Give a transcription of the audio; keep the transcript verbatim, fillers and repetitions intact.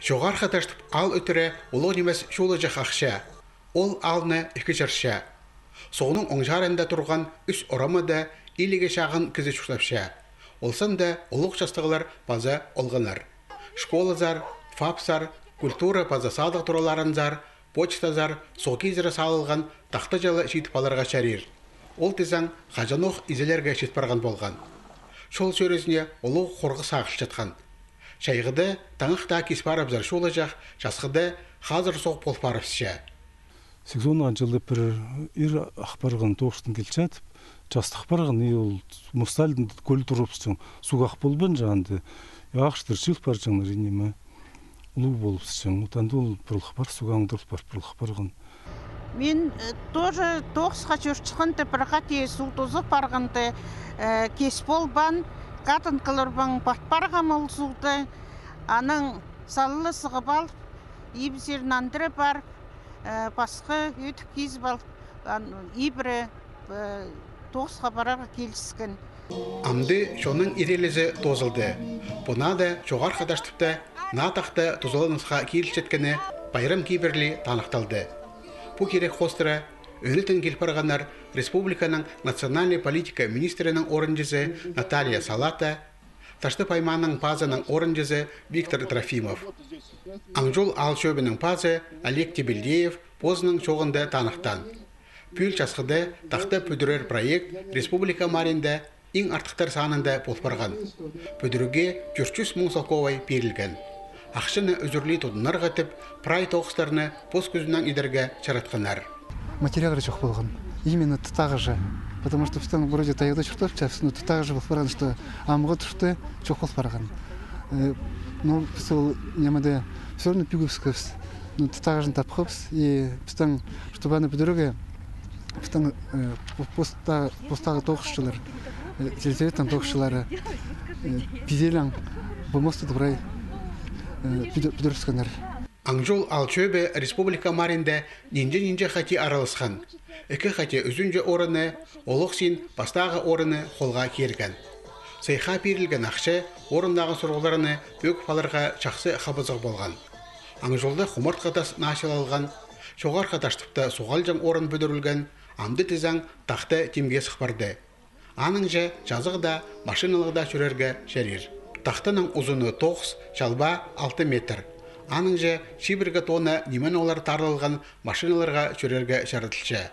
Чоғархы Таштып аал ӧтіре улуғ нимес чулыҷах ахча. Ол аалны ікі чарча. Соның оң чарында турған ӱс орамада иліге чағын кізі чуртапча. Ол санда улуғ частығлар паза олғаннар. Школазар, фапсар, культура паза садығ тураларынзар, почтазар, сох кизіре салылған тахта чылы читіп аларға чарир. Ол тізең хаҷанох изелерге чит парған полған. Чол чӧрізіне улуғ хорғыс ағылчатхан. Чайғыда таңах таа кис парыбызар чулыҷах, часхыда хазыр сох пол парыбысча. Сигізон чылда пір ир ах парған тоғыстаң килчетіп, частых парған, и ол мосталдың көл турыбысчаң, суғ ах полбинча анда. И ағаштар чыыл парчаңнар, и ниме, улуғ полыбысчаң. Вот анда ол пырлых пар, суғ аңдырыл пар, пырлых парған. Мин, э, тоже тоғысха чӧрчеткенде пір хати суғ тозып парғанда, э, кис полбаан, катынғаларбаң пат парғам ол суғда, анаң саллы сығып алып, ибізер нандыра парып, э, пасха ӧтік кизіп алып, ибіре, э, тоғысха парарға киліскен. Амды чонның ирелізі тоозылды. Пу наада Чоғархы Таштыпта наа тахта тузаланысха килісчеткені пайрам кибірли таныхталды. Пу кирек хоостыра ӧнетін кил парғаннар республиканың национальнай политика министрінің орынҷызы Наталья Салата, Таштып аймааның пазының орынҷызы Виктор Трофимов. Аңҷул аал чӧбінің пазы Олег Тебельдеев позының чооғында таныхтаан. Пӱӱл часхыда тахта пӱдірер проект республика мариинда иң артыхтар санында пол парған. Пӱдірігге тӧрт чӱс муң салковай пирілген. Ахчаны ӱзӱрлі тудынарға тіп, прай тоғыстарны пос кӱзінең идерге чаратханнар. Материаллар чох полған. Именно тутағыҷы. Потому что пістің вроде тайғада чуртапчабыс, но тутағыҷы пол парған, что амғы туртты чох пол парған. Э, но піс ол немеде всё равно пӱгібіскебіс. Но тутағыҷын тапхабыс, и пістің, чтобы аны пӱдірерге, пістің, э, по-, поста-, постағы тоғысчылар, э, сельсоветтің тоғысчылары, э, пизелең пу мосты прай, э, пӱдір-, пӱдірібіскеннер. Аңҷул аал чӧбі республика мариинда нинҷе-нинҷе хати араласхан. Ікі хати ӱзінҷі орынны, олох син пастағы орынны холға кирген. Сыйыхха пирілген ахча орындағы сурығларны пӧгіп аларға чахсы хабызығ полған. Аңҷулда хумартхы тас наачылалған, Чоғархы Таштыпта суғ алҷаң орын пӱдірілген, амды тізең тахта тимге сых парды. Аныңҷа чазағда машиналығда чӧрерге чарир. Тахтаның узуны тоғыс, чалба алты метр. Аныңҷа чибіргі тонна ниме-нолар тарылған машиналарға чӧрерге чарадылча.